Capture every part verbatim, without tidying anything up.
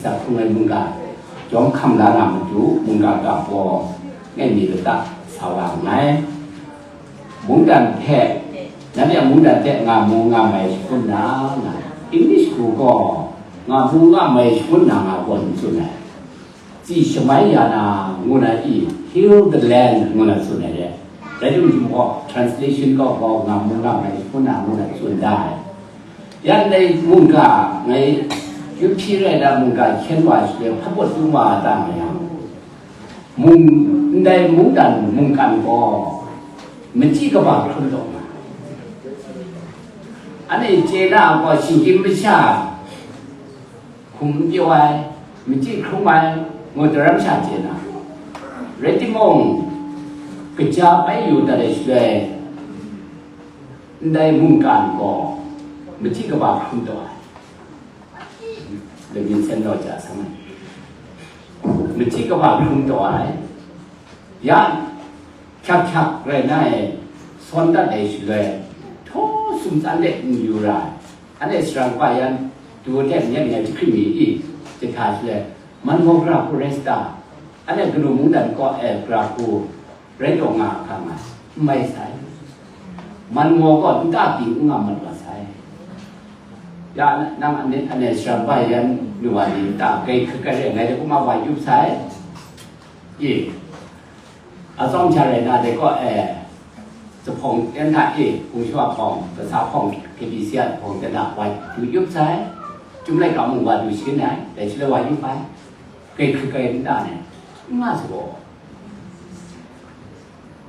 Sa hkrung ai mungga, jawm hkam la na matu, mungga ga gaw, ngai mi lata sa wa nngai. Mungdan hpe, nanhte a mungdan hpe nga mu nga mai shangun na, nga, English hku gaw, nga mu nga mai shangun na nga gaw n tsun ai. Tsi shamai ya na, ngu na i, heal the land, ngu na tsun ai re. Rai timung, gaw, translation gaw, gaw, nga mu nga mai shangun na, ngu na tsun da ai. Yan dai mungga, ngai, yup hpyi rai na mungga hkyen wa shaloi, hpa pawt tung wa ta nga yang, mung, ndai mungdan mungkan gaw, machyi kaba hkrum taw nga. Anhte chye na gaw, shinggyim masha hkum n pyaw ai, machyi hkrum ai, ngu daram sha chye na. Rai timung, kaja bai yu dat ai shaloi, ndai mungkan gaw, machyi kaba hkrum taw ai. Lagyin sen naw ja sang ai. Machyi kaba hkrum taw ai. Ya, hkyak hkyak rai na e, sawn dat ai shaloi, htaw sumtsan de n yu ra ai. Anhte sara kaba yan, du hte n yan ngai jahkring mi i, jahta shaloi, man gaw gara hku rai sa ta? Anhte kanu mungdan kaw e gara hku rai taw nga a hkang a, n mai sai. Man gaw gaw nta ting n nga mat wa sai. Ya, nang ane, ane sara bai yan nu wa ni nta kai hkrit kai re ngai de kuma wa yup sai. Ye. Atsawm hta rai na de gaw, eh, Zuphpawng ten hta e, Hpung Shawa hpawng, Kasa hpawng, K B C a hpawng ten hta wa du yup sai. Chyum laika mung wa du shin ai, dai shaloi wa yup ai. Kai hkrit kai nta ne, n nga sa gaw.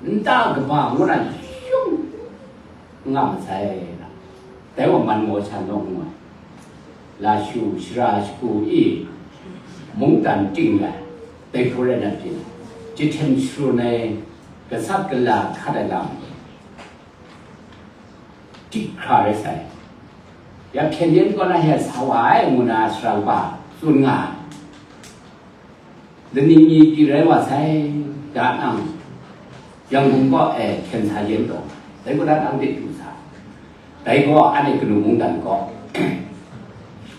Nta kaba ngu na yung nga masai na, dai wa man gaw sha nawng ngu ai. Lashu, shara, shagu i, mungdan ting ai, dai hpung rai na pyi, jahten sharun ai, gasat gala hkat ai lam, dik hkra rai sai. Ya hpyen yen kaw na he sa wa ai, ngu na sara kaba tsun nga ai. Lani mi pyi rai wa sai, da nang, Yangon kaw e hkyen sa yen taw, dai gaw da nang de du sa, dai gaw anhte kanu mungdan gaw,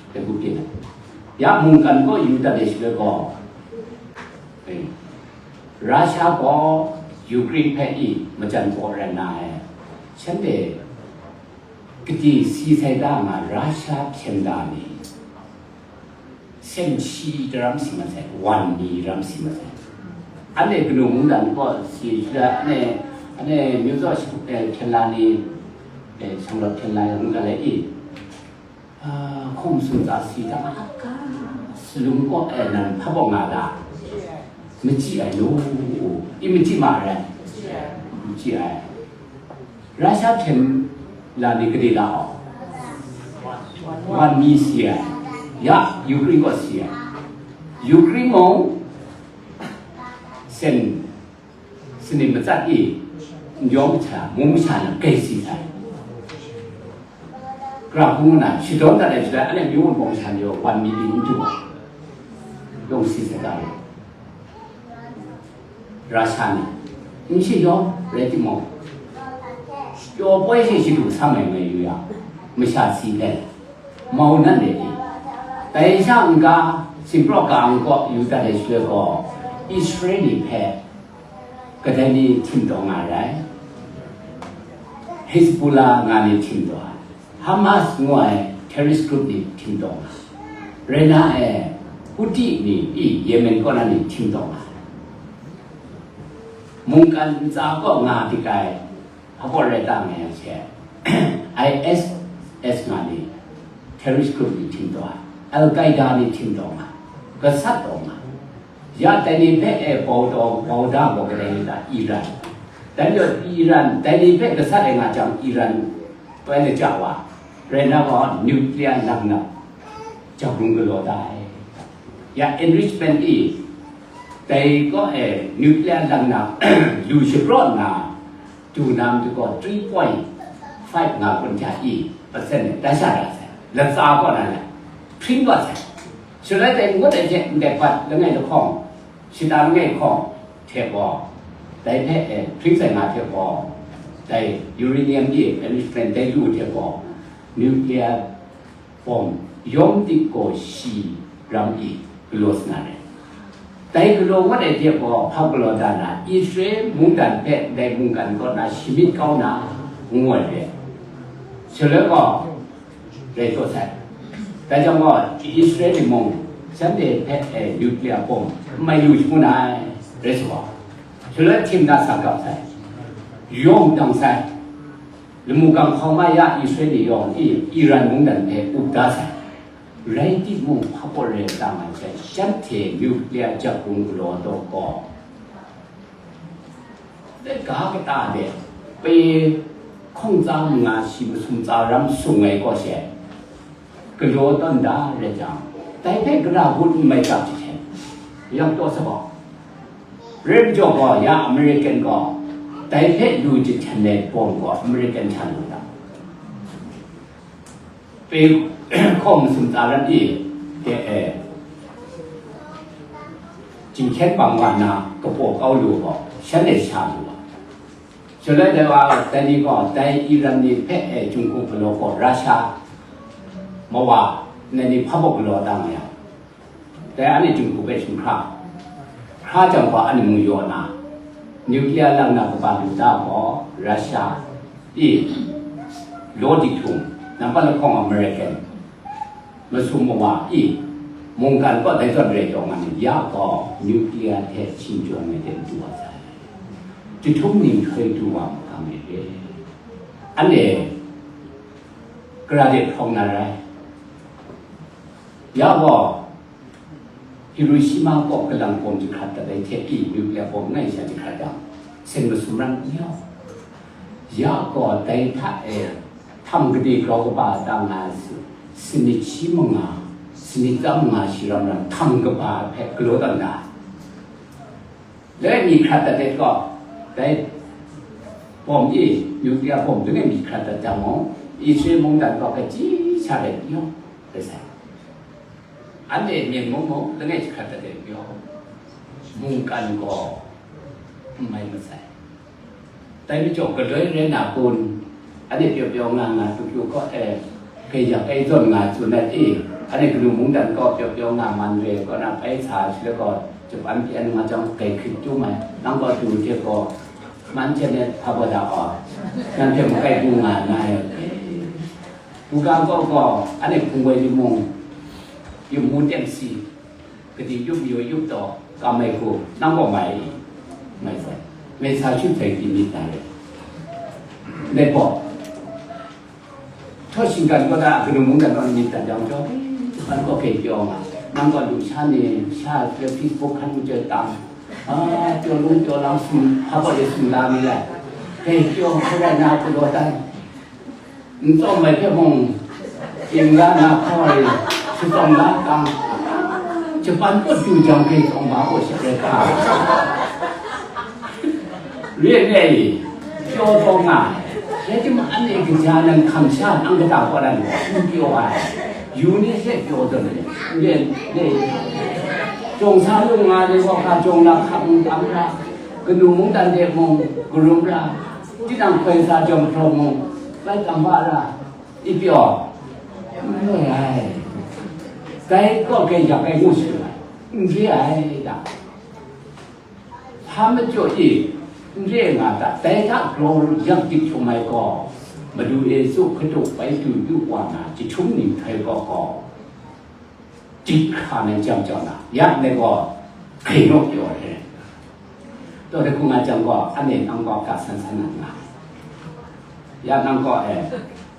dai gu pyi na, ya mungkan gaw yu dat de shaloi gaw, eh, Russia gaw Ukraine hpe i majan gaw rai na e, shanhte kadi si sai da nga Russia hpyen da ni, sen shi daram si masai, wan mi ram si masai. Anhte kanu mungdan kaw si shada, anhte, anhte myu zaw shi, eh, hpyen la ni, eh, shanglawt hpyen la yang ga lai i, ah, hkum sumta si ta, salum kaw, eh, nan hpa bawng nga ta? Machyi ai lu, i machyi ma ai? Machyi ai. Russia hpyen la ni gade la aw? Wan mi si ai. Ya, Ukraine gaw si ai. Ukraine mung sen sanit matsat i, n yawng masha, mung masha na kai si sai. Gara hku ngu na, shadawn dat ai shaloi, anhte myu wunpawng masha ni gaw wan mi ting n du ai. Yawng si sai ga ai. Russia ni, n shayawng rai timung, pyaw poi she shadu sam ai ngai yu yang, masha si hpe, mau nan de i. Dai sha n-ga, Sinpraw ka nkaw yu dat ai shaloi gaw, Israel ni hpe kadai ni htim taw nga ai rai? Hezbollah nga ni htim taw ai. Hamas ngu ai terrorist group ni htim taw nga, rai na e, Houthi ni i Yemen kaw na ni htim taw nga, mungkan ntsa kaw nga dik ai, hpa kaw rai ta nga yang she, I S S nga ni terrorist group ni htim taw ai, Al Qaeda ni htim taw nga, gasat taw nga. Ya dai ni hpe e bau taw, bau da gaw kadai ni ta? Iran. Dai majaw Iran, dai ni hpe gasat ai nga jang, Iran bai lajang wa, rai na gaw nuclear langnau, jahkrung galaw da ai. Ya enrichment i, dai gaw e nuclear langnau lu shapraw nna, du na matu gaw three point five nga kun hta i percent e tai sha ra sai, latsa kaw na lai, hpring wa sai. Shaloi dai ngut ai hte ndai bat langai lahkawng, shata langai hkawng hte gaw, dai hpe, eh, hpring sai nga hte gaw, dai uranium e enrichment dai lu hte gaw, nuclear bomb yawng dik gaw shi ram i galaw sa na re. Dai galaw wat ai hte gaw hpa galaw da na, Israel mungdan hpe dai mungkan kaw na shi myit kau na, ngu ai re. Shaloi gaw, rai taw sai. Dai jang gaw, Israel ni mung, shanhte hpe e nuclear bomb n mai lu shangun ai, rai sa gaw. Shaloi htim na sa gap sai. Yawng dang sai. Lamu gang hkawng ma ya Israel ni yawng i Iran mungdan hpe up da sai. Rai timung, hpa pawt rai tang ai hte, shanhte nuclear jakrung galaw taw gaw, dai ga kata de, pe hkawng tsa manga shi masum tsa ram sung ai kaw she, galaw tawn da rai jang, dai hpe gara hput n mai tap jahten, yang taw sa gaw, rai majaw gaw, ya American gaw, dai hpe lu jahten ai bawng gaw American hta lu da. Pe hkawng masum tsa ram i, de, e, jinghkyen bang wa nna kapaw kau lu gaw, shanhte sha lu wa. Shaloi dai wa, dai ni gaw, dai Iran ni hpe e, Jinghku galaw gaw, Russia mawa, nai ni hpa baw galaw da nga yang, dai anhte Jinghku hpe shinghkra, hkra jang gaw anhte mung yaw na, nuclear lang na kaba lu da gaw, Russia i, law dihtung, nampat lahkawng American, masum mawa i, mungkan kaw dai zawn rai taw nga ni, ya gaw nuclear hte shingchyawn ai hte du wa sai. Jahtum nhtoi du wa makam e re. Anhte gara de hprawng na rai. Ya gaw, Hiroshima kaw kalang bom jahkrat dat ai hte i, nuclear bom ngai sha jahkrat yang, sen masum ran n yau. Ya gaw, dai hta e, htam gade grau kaba da nga ai su, sanit shi manga, sanit tsa manga shi ram ram htam kaba hpe galaw tawn da. Dai mi hkrat dat ai gaw, dai bom e, nuclear bom langai mi hkrat dat jang mung, Israel mungdan gaw kaji sha rai n yau, rai sai. Anhte myen mung mung langai jahkrat dat ai n yau, mungkan gaw n mai masai. Dai majaw galoi rai na kun, anhte pyaw pyaw nga nga, Tokyo kaw e, kai yak kai zawn nga tsun ai e, anhte kanu mungdan kaw pyaw pyaw nga man re, kaw na bai sa shi le gaw, Japan pyi an nga jang kai hkrit tum ai, nang gaw du hte gaw, man hte ne hpa gaw da gaw, nanhte makai du nga na ai. Buga gaw gaw, anhte hpung woi ni mung, yu mu teng si, kadi yup yu yup taw, kam ai hku, nang gaw mai i, mai sai, mai sa shu sai di myit na re. Dai gaw, htaw shinggan kaw da, kanu mungdan kaw myit dan jang jaw, nang gaw kai pyaw nga, nang gaw lu sha ni, sha, Facebook hkan mu joi tang, a, pyaw lung pyaw lang sum, hpa gaw de sum la mi lai, kai pyaw hkrai rai na, kalaw tai. N tsawm ai hpe mung, India na hkaw e, shitsawm la kang, Japan kaw du jang hpe tsawm ba gaw shakrai hka. Re re ai, pyaw taw nga ai, rai timung, anhte kaja nan hkam sha nang kata kaw dan gaw, n pyaw ai, yu ni hte pyaw tawn ai, re re ai, jawng sa lu nga ai gaw hka jawng la hkap n tam ra, kanu mungdan de mung, karum ra, tinang hkoi sa jawng hpraw mung, bai tam ba ra, i pyaw, n rai ai. Dai kaw kai yak ai ngu shi ai, n re ai da. Hpa majaw e, n re nga ta, dai hta grau yak dik htum ai gaw, Madu Yesu Hkristu bai du du wa na, jahtum ni nhtoi gaw gaw, dik hkra na jam jau na, ya ndai gaw, hkrai naw pyaw ai. Taw dai hku nga jang gaw, anhte nang gaw ga san san na nga. Ya nang gaw, e,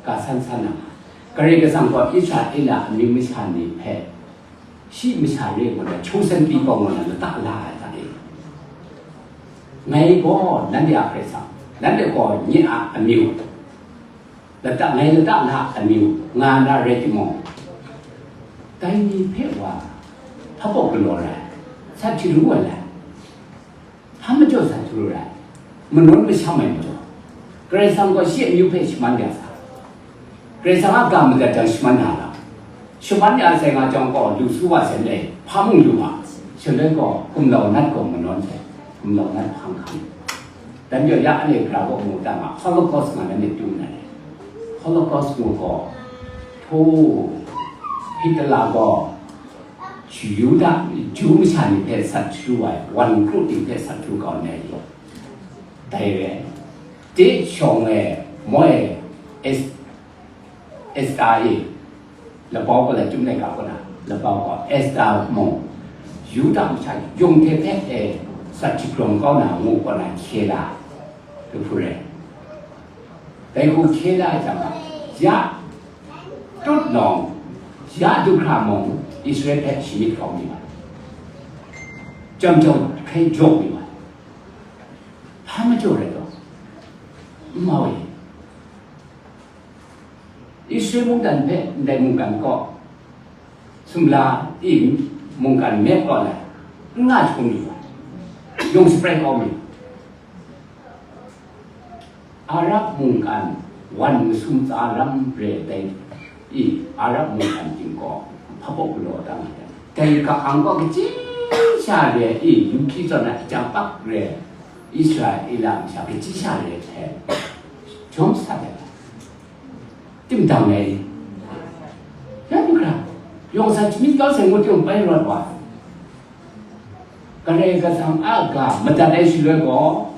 ga san san na nga. Karai Kasang gaw Israela amyu masha ni hpe, shi masha re ngu na, chosen people ngu na, lata la ai hta e. Ngai gaw nanhte a Karai Kasang, nanhte gaw nye a amyu, lata, ngai lata na amyu nga na rai timung, dai ni hpe wa hpa baw galaw rai, sa hti ru ai lai. Hpa majaw sa hti ru rai, manawn masham ai majaw, Karai Kasang gaw shi amyu hpe shaman ya sa, Karai Kasang a ga madat jang shaman na lam, shaman ya sai nga jang gaw, lu su wa sai, hpa mung lu ma, shaloi gaw gumlau nat gaw manawn sai, gumlau nat hpang hkang. Dan jaw ya anhte gara gaw mu ta ma, Holocaust nga nanhte tu na re. Holocaust mu gaw, hto, Hitler gaw, Yuda, Ju masha ni hpe sat sharu ai, wan kru ting hpe sat sharu kau nna ri, dai re ai. Ti shawng e, moi, Es-, Esta e, labau gaw lai, Chyum laika kaw na, labau gaw Esta mung, Yuda masha yawng hte hpe e sat shagrawng kau na ngu kaw na hkye la, kahpu rai. Dai hku hkye la ai jang, ya tut nawng, ya du hkra mung, Israel hpe shamyit kau mi ai. Jam jau hkrai jaw mi ai. Hpa majaw rai taw? N mau e. Israel mungdan hpe ndai mungkan kaw, sumla i mungkan me kaw na, n nga hkrum mi ai. Yawng shabrai kau mi. Arab mungkan wan masum tsa lam re dai i, Arab mungkan ting gaw hpabaw galaw da nga ai. Dai ka-ang gaw kaji sha re i, yu hpyi zawn ai, jang pak re, Israela masha kaji sha re hte jawm sa ai. Tim dang ai. Ya du hkra, yawng sa shamyit kau sai ngut yawng bai rawt wa. Karai Kasang a ga madat ai shaloi gaw,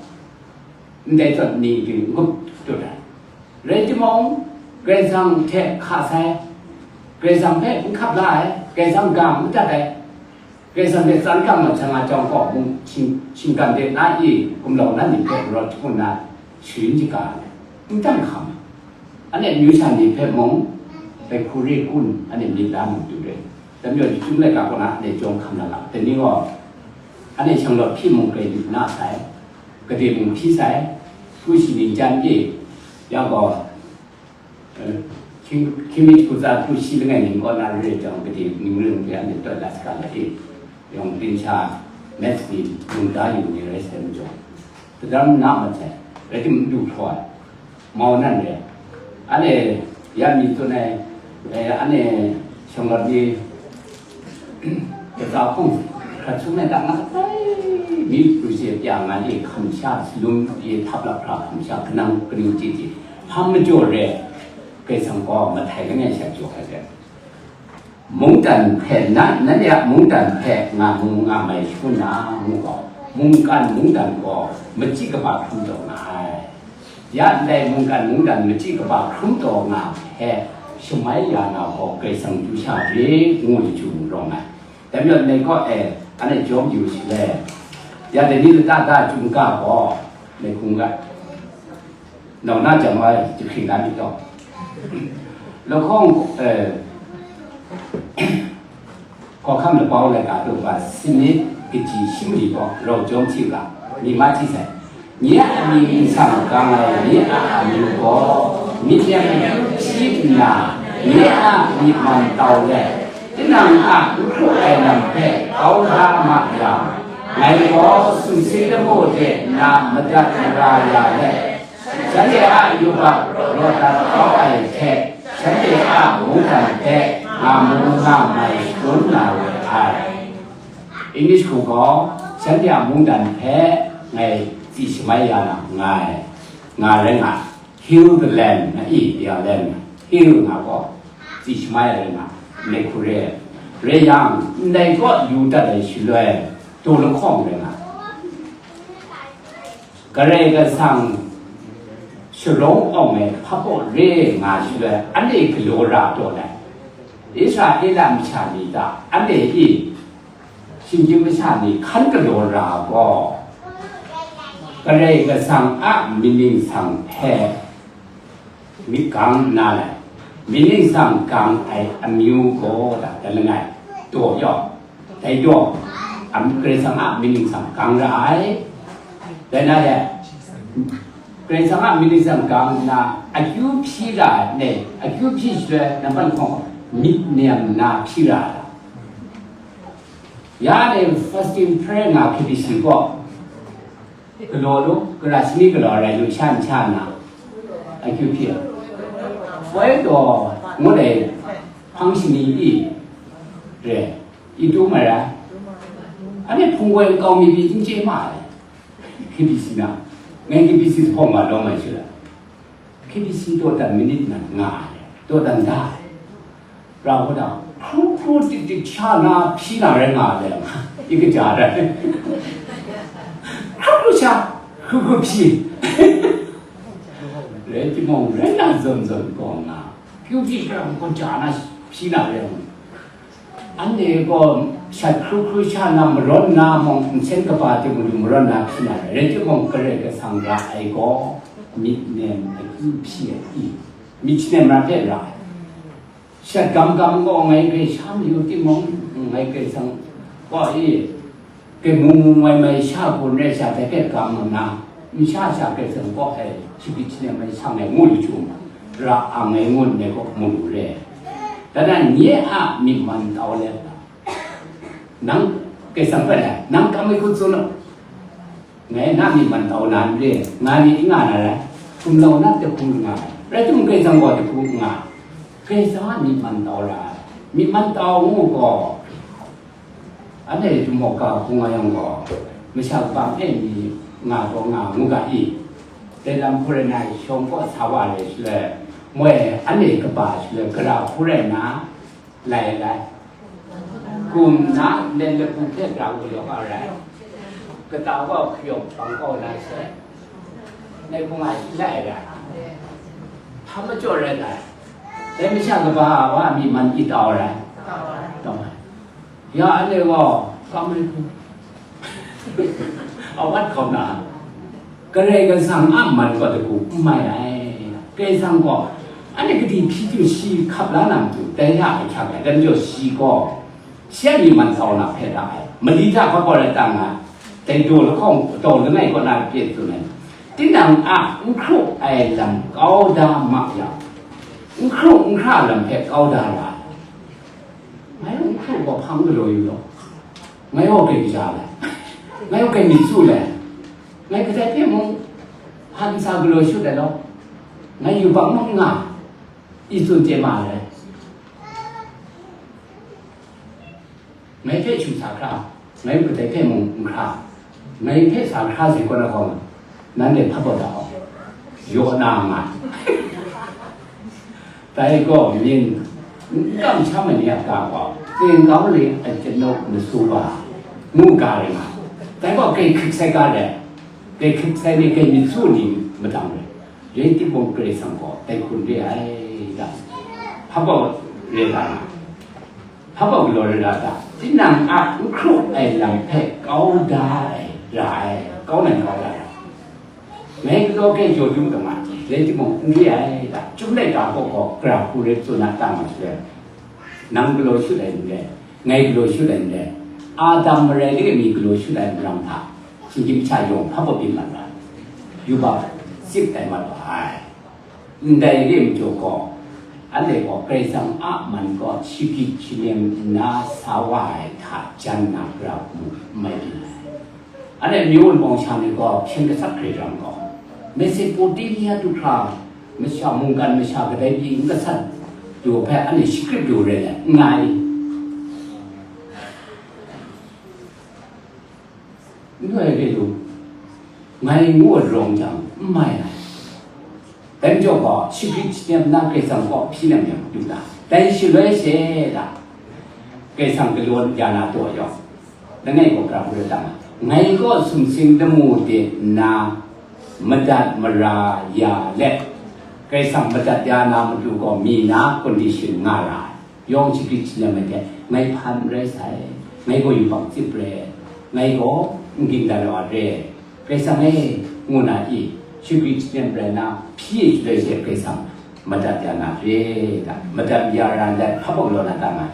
ndai zawn ni ting n gup tut ai. Rai timung, Karai Kasang hte hka sai, Karai Kasang hpe n hkap la ai, Karai Kasang ga n madat ai, Karai Kasang hte tsan kang mat sha nga jang gaw, mung shing-, shinggan de na i gumlau na ni hpe rau hkrum nna sharin shaga ai, n dan hkam ai. Anhte amyu sha ni hpe mung, dai hku re kun, anhte myit la mung du re. Dai majaw, Chyum laika kaw na anhte jawng hkam na ga, dai ni gaw, anhte shanglawt hpyi mung grai lu na sai, gade mung hpyi sai, hkru shi ningjan e, ya gaw, eh, hkying-, hkying mi hku tsa hkru shi langai ning kaw na re jang, gade ning ring hpe anhte tawt la saga la e, yawng din sha, mets ni, lungta yu ni rai sai majaw, Sadam na mat sai, rai timung, n du hpraw ai, mau nan re. Anhte ya mi tsun ai, eh, anhte shanglawt ni, kaza hpung hkrat sung ai, da nga sai, mi pru she pya nga ni, hkam sha salum e htap lap hkra, hkam sha kanang kaning chye chye, hpa majaw re, Karai Kasang gaw mahtai langai sha jaw ai re. Mungdan hpe na, nanhte a mungdan hpe nga mu nga mai shangun na, ngu gaw, mungkan mungdan gaw machyi kaba hkrum taw nga ai. Ya ndai mungkan mungdan machyi kaba hkrum taw nga hpe shamai ya na gaw, Karai Kasang du sha re, ngu jahtum rawng ai. Dai majaw, ndai kaw e, anhte jawm yu shaloi, ya dai ni lata da Chyum ga gaw, ndai hkung ga, nau na jam ai jahkring na myit taw, lahkawng, eh, hkawhkam labau laika daw ba sanit kaji shi mali gaw rau jawm hti u ga, myit ma hti sai. Nye a mying nsang gang ai nye a amyu gaw, myit nem hpyi nna, nye a myit man tau let, tinang a n hkru ai lam hpe kau da ma yang, ngai gaw sumsing lamu de nna madat mara ya let, shanhte a yubak raw dat kau ai hte, shanhte a mungdan hpe nga mu nga mai shangun na we ai. English hku gaw, shanhte a mungdan hpe ngai tsi shamai ya na nngai, nga rai nga, heal the land, na i, ya land, heal nga gaw, tsi shamai rai nga, ndai hku re ai. Rai yang, ndai kaw yu dat ai shaloi, daw lahkawng rai nga. Karai Kasang sharawng awng ai hpabaw re nga shaloi, anhte galaw ra taw ai. Israela masha ni ta, anhte i, shinggyim masha ni hkan galaw ra gaw, Karai Kasang a myit ningsang hpe myit gang nna lai, myit ningsang gang ai amyu gaw, da, da langai, daw yawng, dai yawng, am-, Karai Kasang a myit ningsang gang ra ai. Dai na le, Karai Kasang a myit ningsang gang nna, akyu hpyi ra ai, ne, akyu hpyi shaloi, nampan hkawng myit nem nna hpyi ra ai. Ya ne, fasting prayer nga hkrit shi gaw, galaw lu, gara shani galaw rai lu, sha n sha nna, akyu hpyi ai. Woi gaw, ngut ai hpang shani i re, i tu mai rai. Anhte hpung woi nkau mi pyi n chye ma ai. K B C na, ngai K B C hpawng ma lawm ai sha la. K B C dawdan minit na nga ai, dawdan da ai. Rau hkrum Kru tik tik sha na hpyi na rai nga ai, i kaja rai. Hkru hkru sha, hkru hkru hpyi. Rai timung, rai na zawn zawn gaw nga. Kyu hpyi sha, kaja na hpyi na rai nga. Anhte gaw shat hkru hkru sha na marawn na mung, nsen kaba hte mung marawn na hpyi na rai. Rai timung, Karai Kasang ra ai gaw, myit nem akyu hpyi ai i, myit shinem ra hte ra ai. Shat gam gam gaw ngai hpe sha mayu timung, ngai hpe sang gaw i, Kai mu mu mai mai sha gun rai sha, dai hpe gam nna, nsha sha hpe zawn gaw ai, shagrit shane mai sang ai ngu lu chyum, ra ang ai ngu nme gaw mu lu re. Dada nye a myi man tau le, nang Kaisang hpe le, nang kam ai hku tsun u. Ngai na myi man tau na n re, nga ni n nga na rai, gumlau na dahku nga ai, rai timung Kaisang gaw dahku n nga, Kaisang a myi man tau ra ai, myi man tau ngu gaw, Anhte Tumawka hpung nga yang gaw, masha kaba e mi nga gaw nga ngu ga i? Dai lam hku rai na, shawng kaw sa wa re shaloi, moi anhte kaba shaloi, gara hku rai na, lai lai. Kum na, len lapu hte gara hku yawk a rai. Kata gaw hkayawng bang kau na sai. Ngai hpung nga shi lai rai. Hpa majaw rai lai. Dai masha kaba wa myi man i tau rai. Tau rai. Ya, anhte gaw, kam ai hku. Awat hkau na, Karai Kasang a man gaw dahku n mai ai. Kaisang gaw, anhte kadi hpyi hte shi hkap la na matu, dai hta ahkyak ai, dai majaw shi gaw, shi a myi man tau na hpe ra ai. Mali hta hpa gaw rai ta nga, dai daw lahkawng, daw langai kaw na pye tsun ai. Tinang a n hkru ai lam kau da ma yang, n hkru n hkra lam hpe kau da ra ai. Ngai hkru gaw hpang galaw yu law, ngai gaw kai kaja lai, ngai gaw kai myit su lai, ngai kadai hpe mung hpa ntsa galaw shut ai law, ngai yubak mung nga, i tsun chye ma ai. Ngai hpe shu sa hkra, ngai kadai hpe mung n hkra, ngai hpe sa hkra sai kaw na gaw, nanhte hpa baw da hkawm, yaw na nga. Dai gaw myin n kamsham ai ni a ga gaw, tengkau le a janau masu ga, ngu ga rai nga. Dai gaw kai hkrit sai ga rai, kai hkrit sai ni, kai myit su ni madang rai. Rai timung, Karai Kasang gaw dai hkun re ai da, hpa baw re ga nga. Hpa baw galaw rai ra ta? Tinang a n hkru ai lam hpe kau da ai ra ai, kau nan kau da ai. Ngai galaw hkye jaw dum dum a, rai timung, n re ai ta? Chyum laika kaw gaw gara hku rai tsun na ta ma shaloi, nang galaw shut ai n re, ngai galaw shut ai n re, Adam marai langai mi galaw shut ai marang hta, shinggyim sha yawng hpa baw byin mat ra ai, yubak tsip tai mat wa ai. Ndai re ai majaw gaw, anhte gaw Karai Kasang a man gaw shagrit shanem nna sa wa ai hta jan na gara hku n mai byin ai. Anhte myu wunpawng sha ni gaw hpyen gasat hkrai jang gaw, Mesopotamia du hkra masha mungkan masha kadai pyi n gasat lu hpe anhte shagrit lu rai ai, n nga i? N rai re lu, ngai ngu ai rawng jang, n mai ai. Dai majaw gaw, shagrit shanem nna Karai Kasang kaw hpyi nem yang du ta? Dai shaloi she la, Karai Kasang galaw ya na taw yawng, langai gaw gara hku rai ta nga, ngai gaw sumsing lamu de nna, madat mara ya let, Karai Kasang madat ya na matu gaw mi na condition nga ra ai. Yawng shagrit shanem ai hte, ngai hpa n rai sai, ngai gaw yubak tsip re, ngai gaw n ging dat ai wa re, Karai Kasang e, ngu na i, shagrit shanem rai na, hpyi shaloi she Karai Kasang madat ya na re, da, madat ya ra ndai hpa baw galaw na ta nga,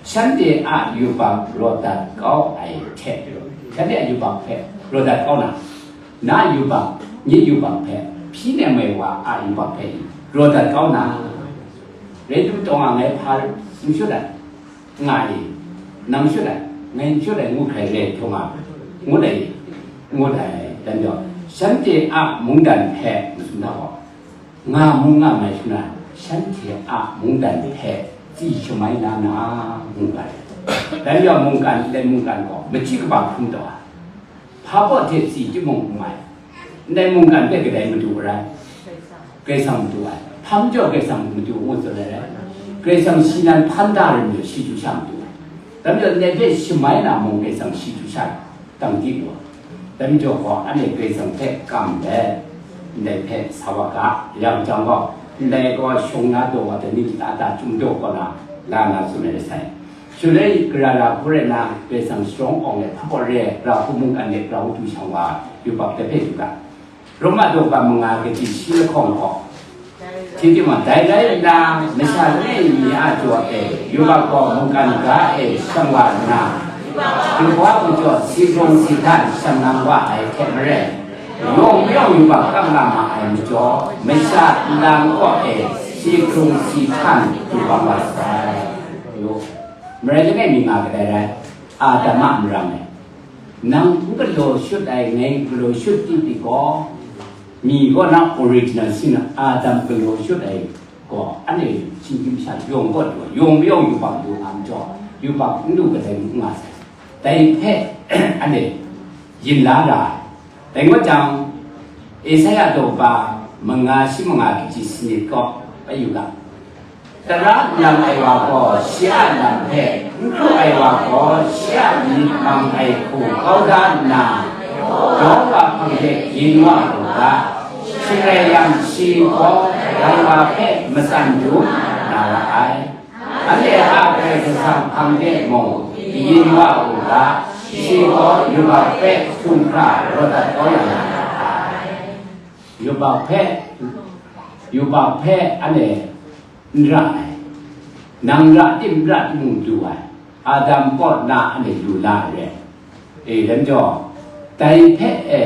shanhte a yubak rawt dat kau ai hte, shanhte a yubak hpe rawt dat kau na, na yubak, nye yubak hpe, hpyi nem ai wa a yubak hpe rawt dat kau na, rai timung, tawng a ngai hpa n shut ai, nga i, nang shut ai, ngai n shut ai ngu hkrai re hkyaw nga, ngut ai, ngut ai, dan jaw, shanhte a mungdan hpe masum hta gaw, nga mu nga mai shana, shanhte a mungdan hpe tsi shamai na na, ngu ga ai. Dan jaw, mungkan, ndai mungkan gaw, machyi kaba hkrum taw ai. Hpa baw hte tsi timung n mai. Ndai mungkan hpe kadai madu ai rai? Karai Kasang madu ai. Hpa majaw Karai Kasang madu ngu tsun ai rai? Karai Kasang shi nan hpan da ai majaw, shi chyu sha madu ai. Dai majaw, ndai hpe shamai na mung Karai Kasang shi du sha ai, dang di lu ai. Dai majaw gaw, anhte Karai Kasang hpe kam let, ndai hpe sa wa ga, yang jang gaw, ndai gaw shawng na daw wa, dai ni lata ta chyum daw kaw na, la na tsun ai rai sai. Shaloi, gara ra hku rai na, Karai Kasang sharawng awng let, hpa gaw re, ra hku mungkan let, grau du shang wa, yubak dai hpe du ga. Roma daw ga manga kaji shi lahkawng gaw, hti timung, dai rai nna, masha langai mi a jaw e, yubak gaw mungkan ga e shang wa nna, yubak majaw si hkrung si htan shang nang wa ai hte maren, yawng mayawng yubak kap nga ma ai majaw, masha nlang kaw e si hkrung si htan yubak wa sai. Marai langai mi nga kadai rai, Adam a marang e. Nang n galaw shut ai, ngai n galaw shut di di gaw, mi kaw na original sin, Adam galaw shut ai gaw, anhte shinggyim sha yawng kaw du ai, yawng mayawng yubak lu nga majaw, yubak n lu kadai n nga sai. Dai hpe, anhte yin la ra ai. Dai ngut jang, Esaia daw ba manga shi manga kaji sanit kaw, bai yu ga. Tara nlang ai wa gaw shi a lam hpe, n hkru ai wa gaw shi a myit mang ai hku kau da nna, Yawng a hpang de yin wa u ga, shing rai yang shi gaw dai wa hpe matsan dum na ra ai. Anhte a Karai Kasang hpang de mung yin wa u ga, shi gaw yubak hpe htum hkra rawt dat kau ya na ra ai. Yubak hpe, yubak hpe anhte n ra ai, nang ra tim, n ra timung lu ai, Adam kaw na anhte lu la ai re. E, dai majaw, dai hpe e,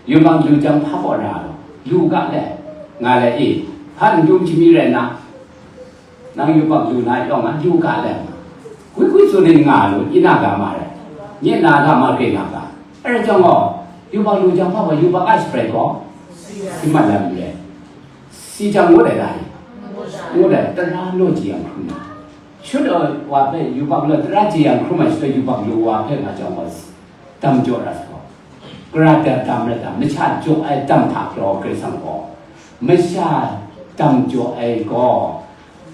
yubak lu jang hpa kaw ra ai, lu ga le, nga le, e, hpa n dum hkying mi rai nna, nang yubak lu na yawng a, lu ga le, gwi gwi tsun ai nga lu, i na ga ma rai, nye na ga ma, re na ga, e rai jang gaw, yubak lu jang hpa kaw, yubak a shabrai gaw, si mat lam re. Si jang ngut ai ta ni? Ngut ai, tara law jeyang hkrum ai. Shut ai wa hpe yubak law tara jeyang hkrum ai shaloi yubak law wa hpe nga jang wa, dam jaw ra sa gaw, gara da dam rai ta, masha jaw ai dam hta gaw Karai Kasang gaw, masha dam jaw ai gaw,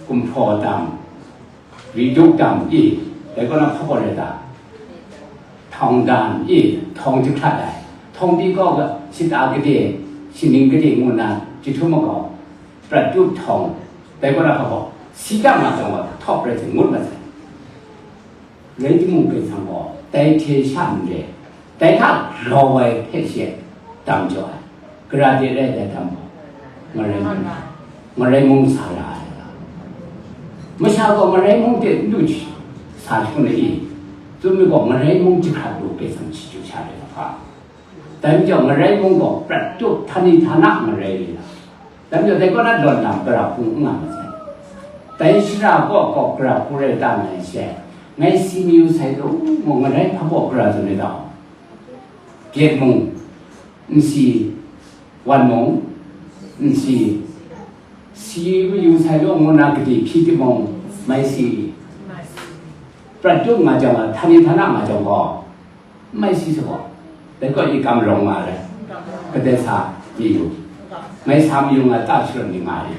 gumhpraw dam, Ri duk dam i, dai kaw na hpa gaw rai ta? Htawng dan i, htawng jahkrat ai. Htawng pyi kaw ga, shata gade, shaning gade ngu nna, jahtum makau, prat tup htawng, dai kaw na hpa gaw, si tam nga jang wa, htawk rai hte ngut mat sai. Rai timung, Karai Kasang gaw, dai hte sha n re, dai hta grau ai hpe she dam jaw ai. Gara de rai dai dam gaw, ngarai mung, ngarai mung sa ra ai. Masha gaw ngarai mung de n lu sa hkrum ai i? Tsun mi gaw, ngarai mung jahkrat lu Karai Kasang chyeju sha ai hpa. Dai majaw, ngarai mung gaw prat tup, htani htana ngarai re ai. Dai majaw, dai kaw na lawn lam gara hpung n nga masai. Dai shara kaw gaw gara hpung rai ta nga ai she, ngai si mayu sai lu mu, ngarai hpa gaw gara tsun ai ta? Gyet mung, nsi, wan mung, nsi, si mayu sai law ngu na gade hpyi timung, mai si, prat tup nga jang, htani htana nga jang gaw, mai si sa gaw, dai gaw i kam rawng nga ai, kadai sa mayu, mai sa mayu nga ta sharawt ni nga ai,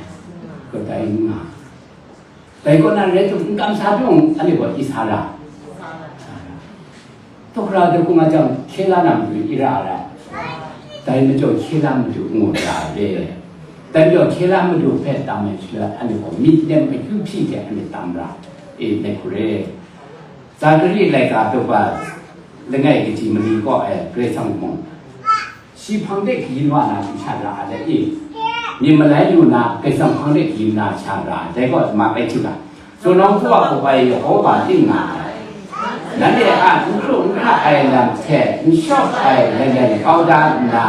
kadai n nga. Dai kaw na rai tim, n kamsa pyi mung, anhte gaw i sa ra. Tawkra de hkung nga jang, hkye la na matu i ra ai. Dai majaw hkye la matu ngu ra ai re. Dai majaw hkye la matu hpe tam ai shaloi, anhte gaw myit nem akyu hpyi hte anhte tam ra, e, ngai hku re. Zakari laika daw ba langai kaji mali kaw ai Karai Kasang mung, shi hpang de kayin wa na hku sha ra ai le i? Myit malai lu na, Karai Kasang hpang de kayin na sha ra ai, dai gaw ma bai htu ga. Zunawng hpu a Kaw ai Yehova ting nga ai. Nanhte a n hkru n hkra ai lam hte n shawk ai layan kau da nna,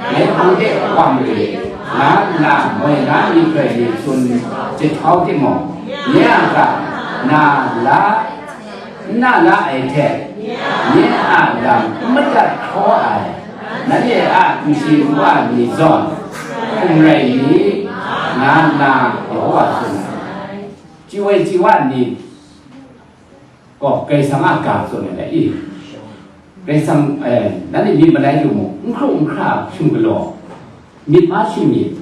ngai hpang de wa marit, nga nna moi na myihtoi ni tsun jahtau timung, nye a ga na la n na la ai hte, nye a lam n madat hkraw ai, nanhte a nshi nwa ni zawn hkum rai mi, nga nna Yehova tsun ai. Chye ai chye wa ni gaw Karai Kasang a ga tsun ai le i? Karai Kasang, eh, nanhte myit malai lu mu, n hkru n hkra hkying galaw, myit ma shing myit,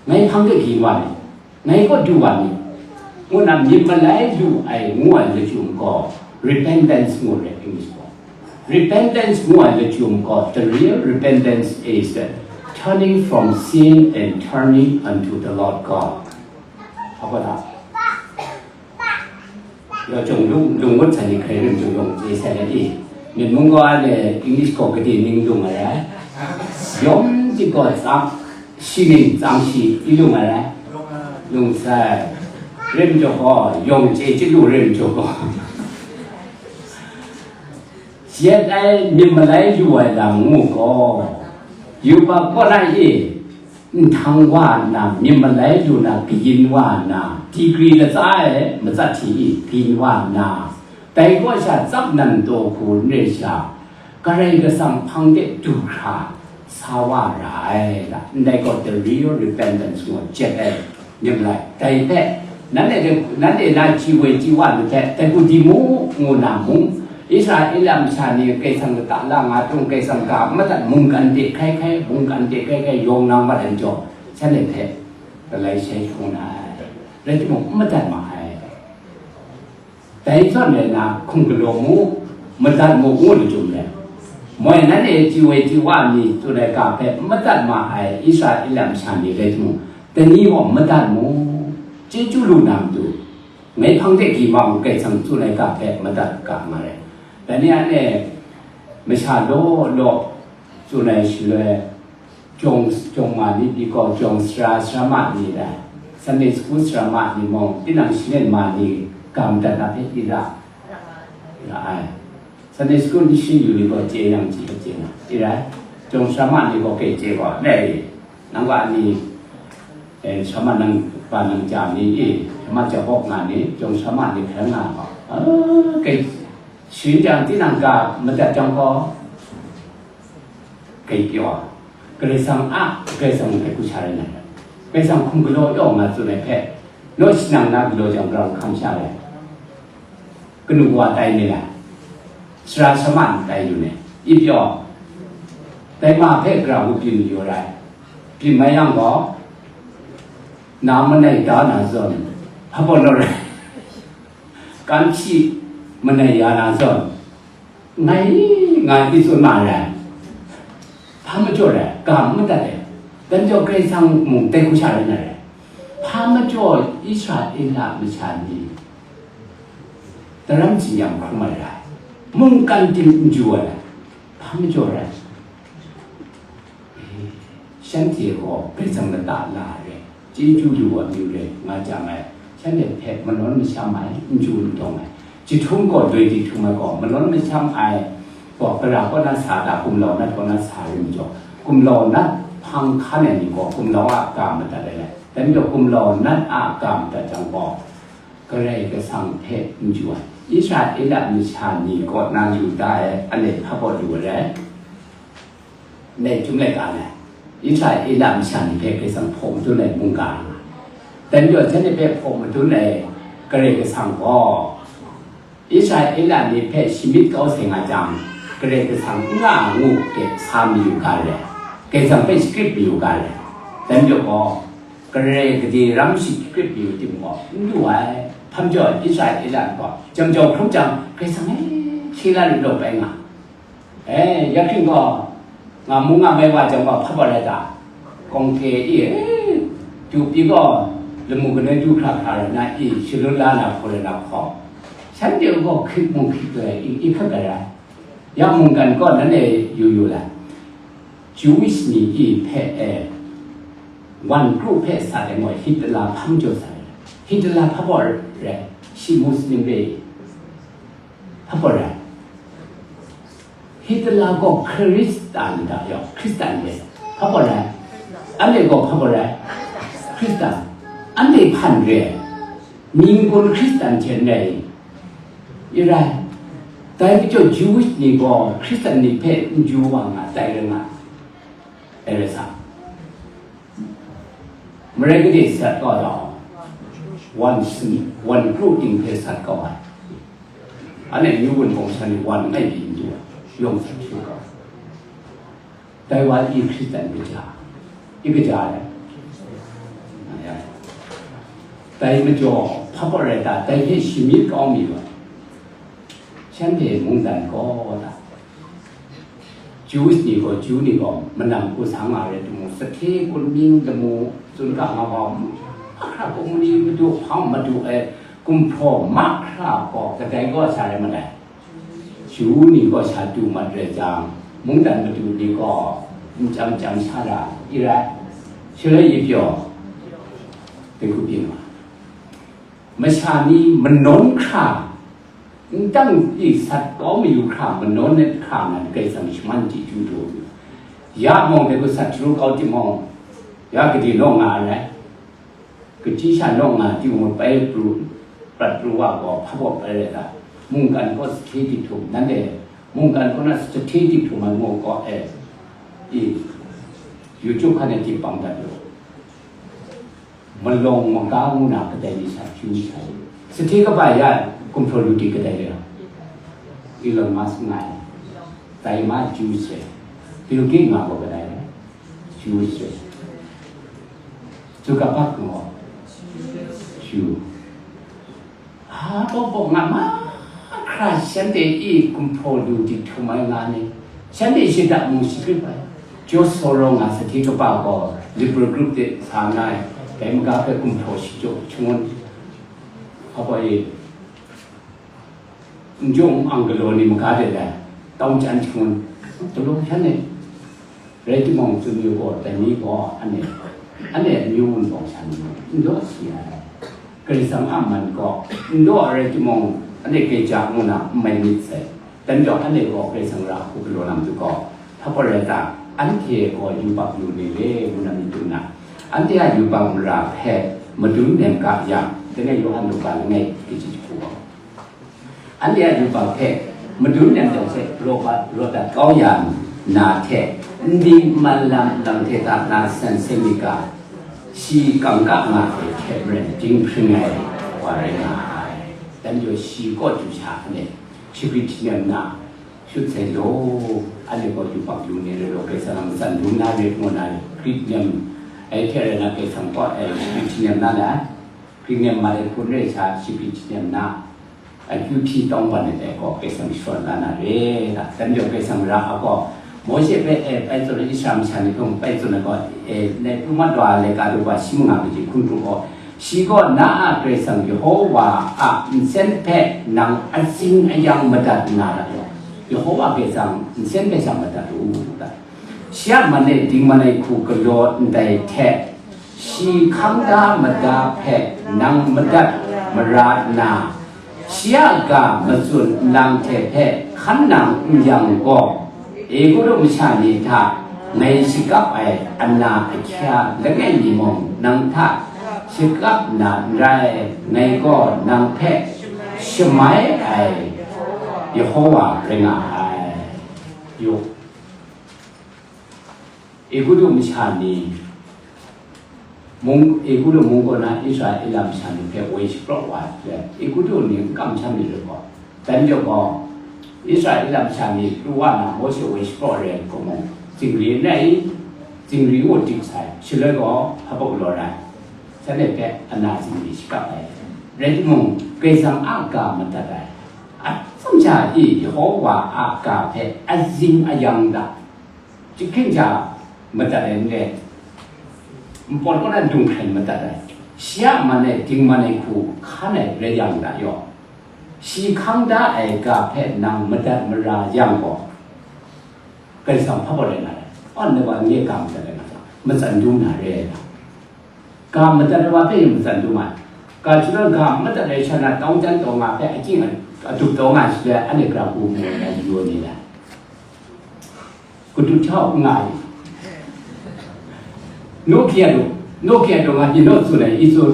ngai hpang de kayin wa ni, ngai kaw du wa ni, ngu na myit malai lu ai ngu ai lachyum gaw, Repentance ngu re English gaw. Repentance ngu ai lachyum gaw, the real repentance is turning from sin and turning unto the Lord God. Apa ta? Yo jong lung lung ngut sa ni hkrai rim jong yong je sa le i. Min mung gaw le English gaw kade ning lung ai rai. Yawng di gaw tsang, shi ning tsang shi i lung ai rai. Lung sai. Rim jaw gaw, yawng je ji lu rim jaw gaw. Yet ai myit malai lu ai lam ngu gaw, yubak kaw na e, nhtang wa nna myit malai lu na kayin wa nna, digri latsa e matsat hti e kayin wa nna, dai kaw sha tsap nan taw hku n rai sha, Karai Kasang hpang de du hkra sa wa ra ai, ndai gaw the real repentance ngu jet ai. Myit malai, dai hpe, nanhte, nanhte na ji woi ji wa myit hte, dai hku di mu, ngu na mung, Israela masha ni Karai Kasang lata la nga htung, Karai Kasang ga n madat mungkan de hkrai hkrai, mungkan de hkrai hkrai yawng nang mat ai majaw, shanhte hpe galai shai hkrum na ai, rai timung, n madat ma ai. Dai zawn rai na, hkum galaw mu, madat mu ngu lachyum rai. Moi nanhte ji woi ji wa mi tsun ai ga hpe madat ma ai Israela masha ni rai timung, dai ni gaw madat mu, chyeju lu na matu, ngai hpang de gyi ma u, Karai Kasang tsun ai ga hpe madat ga nga rai. Dai ni anhte masha law law tsun ai shaloi, jawng, jawng ma ni pyi gaw, jawng sara, sara ma ni rai, Sunday school sara ma ni mung, tinang sharin ma ni ga madat na hpe i ra, ra ai. Sunday school ni shi yu ni gaw chye yang chye chye na, i rai. Jawng sara ma ni gaw kai chye gaw, nai, nang wa ni, eh, sara ma nang, ba nang ja ni i, sara ma ja bawk nga ni, jawng sara ma ni hkrai nga gaw, ah, kai, sharin jang tinang ga madat jang gaw, Karai pyaw, Karai Kasang a, Karai Kasang hpe hku sha rai na rai. Karai Kasang hkum galaw yawng nga tsun ai hpe, naw shanang na galaw jang, grau hkam sha rai. Kanu wa tai ni lai, sara sara ma tai lu ni, i pyaw, dai ma hpe grau byin yu rai. Byin mai yang gaw, na manai da na zawn, hpa baw naw rai, kan hpyi manai ya na zawn, ngai, ngai di tsun ma ai. Hpa majaw rai, ga n madat ai. Dai majaw Karai Kasang mung dai hku sha rai na rai. Hpa majaw Israela masha ni daram tsin-yam hkrum ai rai, mungkan ting n ju ai rai, hpa majaw rai. Shanhte gaw Karai Kasang lata la ai rai, chyeju lu ai amyu rai nga jang ai, shanhte hpe malawn masham ai, n ju n dawng ai, jahtum gaw loi jahtum ai gaw malawn masham ai gaw, gara kaw na sa ta, gumlau nat kaw na sa rai majaw, gumlau nat hpang hkan ai ni gaw gumlau a ga madat ai rai, dai majaw gumlau nat a ga madat jang gaw, Karai Kasang hpe n ju ai, Israela masha ni kaw na lu da ai, anhte hpa baw lu ai rai. Ndai chyum laika na, Israela masha ni hpe Karai Kasang hpaw madun ai mungga nga, dai majaw shanhte hpe hpaw madun ai Karai Kasang gaw, Israela ni hpe shi myit kau sai nga jang, Karai Kasang n nga ngu de sa mayu ga re, Karai Kasang hpe shagrit mayu ga re. Dai majaw gaw, Karai gade ram shagrit mayu timung gaw, n lu ai. Hpa majaw Israela ni gaw, jam jau hkrum jang, Karai Kasang e, shi la rit law bai nga. E, ya hkring gaw, nga mu nga mai wa jang gaw, hpa baw rai ta? Kawng hte e, e, du pyi gaw, lamu kanoi du hkra hkra rai na e, shalun la na hpaw rai na hkaw, shanhte gaw hkrit mung hkrit ai, i, i hkrit ai rai. Ya mungkan gaw nanhte yu yu lai. Jewish ni e hpe, e, wan kru hpe sat ai moi Hitler hpa majaw sat ai. Hitler hpa baw rai, shi Muslim re. Hpa baw rai. Hitler gaw Hkristan da yawng, Hkristan re. Hpa baw rai. Anhte gaw hpa baw rai. Hkristan. Anhte hpan re. Ning kun Hkristan hte n rai. I rai. Dai majaw Jewish ni gaw Hkristan ni hpe n ju wa nga, dai rai nga. Dai rai sa. Marai gade sat kau ai, wan sini, wan kru ting hpe sat kau ai. Anhte New World Bawng sha ni wan ngai pyi n du ai, yawng sat hpyi kau ai. Dai wa i Hkristan kaja, i kaja ai. Dai majaw, hpa baw rai ta, dai hpe shi myit kau mi wa. Shanhte mungdan gaw da, Jews ni gaw, Jew ni gaw, manang hku sa nga rai timung, sahte kunmying lamu tsun ga nga wa, mahkra gaw mani madu hpang madu ai gumhpraw mahkra gaw kadai gaw sa rai madai. Jew ni gaw sha du mat rai jang, mungdan madu ni gaw nchyam chyam sha ra i rai. Shaloi yi pyaw, dai hku byin wa. Masha ni manawn hkra, n dang i sat kau mayu hkra, manawn ai hkra nan Karai Kasang shaman chyeju du. Ya mung dai hku sat jaru kau timung, ya gade naw nga ai rai. Kachyi sha naw nga timung pai pru, prat pru wa gaw hpa gaw pai rai ta? Mungkan gaw sahte dik htum, nanhte mungkan kaw na sahte dik htum ai ngu gaw e, i, YouTube hkan e dik bang dat lu. Malawng maga ngu na kadai ni sha hpyi sha i. Sahte kaba ya gumhpraw lu di kadai re. Elon Musk nga ai. Dai ma Jews re. Bill Gates nga gaw kadai re. Jews re. Zuckerberg nga gaw Jew. A, bawk bawk nga mahkra shanhte i gumhpraw lu di htum ai nga ni, shanhte shada mung shagrip ai. George Soros nga sahte kaba gaw Liberal Group de sa nga ai, dai maga hpe gumhpraw shachyaw shangun, hpa gaw e, n jung ang galaw ni maga de lai, tau chyan shangun, galaw shanhte. Rai timung, tsun yu gaw, dai ni gaw, anhte, anhte amyu wunpawng sha ni, n daw si ai. Karai Kasang a man gaw, n daw ai rai timung, anhte keja ngu na n mai myit sai. Dan jaw, anhte gaw Karai Kasang ra hku galaw na matu gaw, hpa gaw rai ta? Anhte gaw yubak yu ni le ngu na myit dum na, anhte a yubak mara hpe madun nem ga yang, langai Yawhan Luka langai kaji jahku gaw, anhte a yubak hpe madun nem jang hte raw bat, raw dat kau ya na hte, n dingman lam lam hte ta na san seng myit ga, shi kam ga nga ai hte maren dinghpring ai wa rai nga ai. Dan jaw shi kaw du sha anhte shagrit shanem na shut sai law, anhte gaw yubak yu ni rai law, Karai Kasang a matsan dum na rai ngu na grit nem ai hte rai na, Karai Kasang kaw ai shagrit shanem na lai. Hpring nem mat ai hpun re ai sha shagrit shanem na, akyu hpyi tawng ban ai dai gaw Karai Kasang sharawt la na re ta? Dan jaw Karai Kasang ra a gaw, Mawshe hpe, e, bai tsun ai Israel masha ni hpe mung bai tsun ai gaw, e, nai pru mat wa ai laika daw shi manga kaji hkun pru gaw, shi gaw, na a Karai Kasang Yehowa a nsen hpe nang azing ayang madat na ra gaw, Yehowa Karai Kasang nsen hpe sha madat u ta? Shi a man e dingman ai hku galaw ndai hte, shi hkang da mada hpe nang madat mara nna, shi a ga matsun nlang hte hpe hkan nang n yang gaw, Egutu masha ni hta ngai shakap ai ana ahkya langai mi mung nang hta shakap na n rai, ngai gaw nang hpe shamai ai Yehowa rai nga ai. Yu. Egutu masha ni mung, Egutu mung kaw na Israela masha ni hpe woi shapraw wa ai hte, Egutu ni n kamsham myit rai gaw, dan jaw gaw, Israela masha ni pru wa na Mawshe woi shapraw ai rai gaw mung, zingri n rai i? Zingri ngu dik sai, shaloi gaw hpa galaw rai, shanhte hpe ana zingri shakap ai. Rai timung, Karai Kasang a ga madat ai, atsam sha i Yehowa a ga hpe azing ayang da, Chyahkring ja madat ai n le, npawt kaw na dung hkren madat ai, shi a man e dingman ai hku hkan ai rai yang da yaw, shi hkang da ai ga hpe nang madat mara yang gaw, Karai Kasang hpa gaw rai na rai? Aw, ngai gaw nye ga madat ai nga jang, matsan dum na re ai ta? Ga madat ai wa hpe yin matsan dum ai. Ga shadawn ga madat ai sha na, tawng chyan taw nga hpe akying adup taw nga ai shaloi, anhte gara hku mu ai yu ai ni lai? Kadu htau n nga ai. Naw hkye a daw, naw hkye a daw nga pyi naw tsun ai, i tsun.